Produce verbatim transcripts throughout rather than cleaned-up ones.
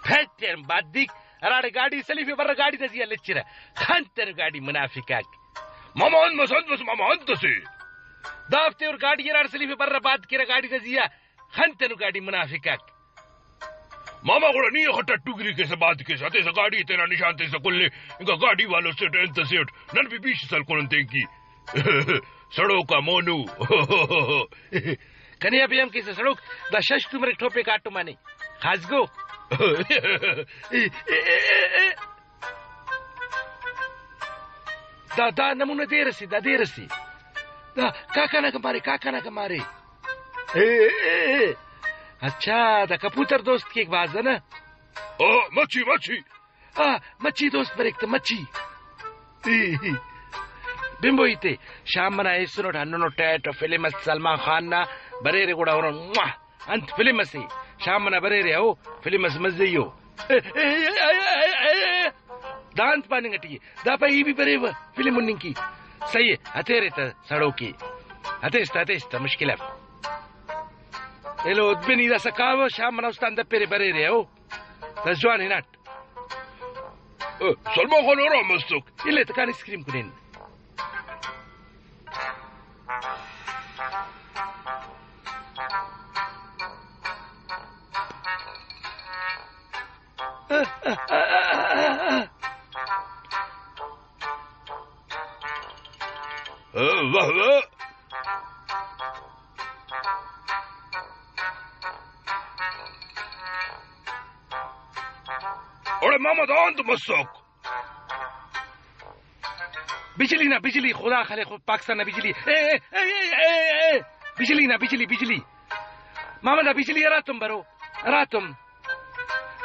پھٹ تیرم بادیک، ہراڑے گاڈی سلیفے برہ، گاڈی تا زیہا لچرہ۔ خن تینو گاڈی منافق آک۔ ماما انت مس، انت مس ماما، انت اسے؟ دافتے اور گاڈی ہراڑے سلیفے برہ، باد کیرہ گاڈی تا زیہا۔ خن تینو گاڈی منافق آک۔ ماما گڑا نی اخہ ٹٹو گری کیسہ، باد کیسہ، ہتیسہ گاڈی تینا نشان تیسہ کل ءِ، انکا گاڈی والو سیٹ انت سیٹ، نن بھی بیش سلکنن تینکی۔ سڑوکا مونو۔ کنے آ بے ہم کیسہ سڑوک، دا شش تو مریک ٹوپے کاٹم آنے۔ خازگو۔ دا، دا نمونہ دیر اسے، دا دیر اسے۔ دا کاکا نا کمارے، کاکا نا کمارے۔ اے، اے، اے، اے۔ اچھا، دا کپوتر دوست کیک بھاز نا۔ او، مچھی، مچھی۔ آ، مچھی دوست بریک تہ مچھی۔ بمبو ہیتے، شام منا ایسنٹ ہندنو ٹیٹ فلم اس سلمان خان نا بریرے گڑا ہرن، مواہ، انت فلم اسے، شام منا بریرے او، فلم اس مزہی او۔ اے، اے، اے، اے، اے، اے۔ دا انت پاننگ ٹی اے؟ دا پا ای بھی بریوہ فلم ہننگ کی۔ صحیح اے، ہتیرے تہ سڑوکی۔ ہتیس تہ، ہتیس تہ، مشکل اف۔ ایلو بنی داسہ کاوہ، شام منا استان دپیرے بریرے او۔ بس جوان ہناٹ۔ اے، سلمان خان ہرا مستوک۔ الے تکان اسکریم کنین۔ واہ واہ۔ اوڑے محمد آن تو مسوک۔ بجلی نا بجلی، خدا خلے خو-، پاکستان نا بجلی۔ اے، اے، اے، اے، اے، اے، بجلی نا بجلی، بجلی۔ محمد آ بجلی ہراتم برو، ہراتم۔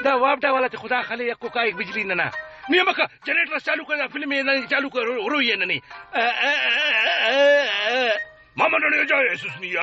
دا وابڈا والا تے خدا خلے یکو کائک بجلی ننا۔ نی امکا جنریٹر چالو کر، دا فلم اے ننے چالو کر، رو-، روئی اے ننے۔ اے، اے، اے، اے، اے، اے۔ ماما ننے جائے سسنی۔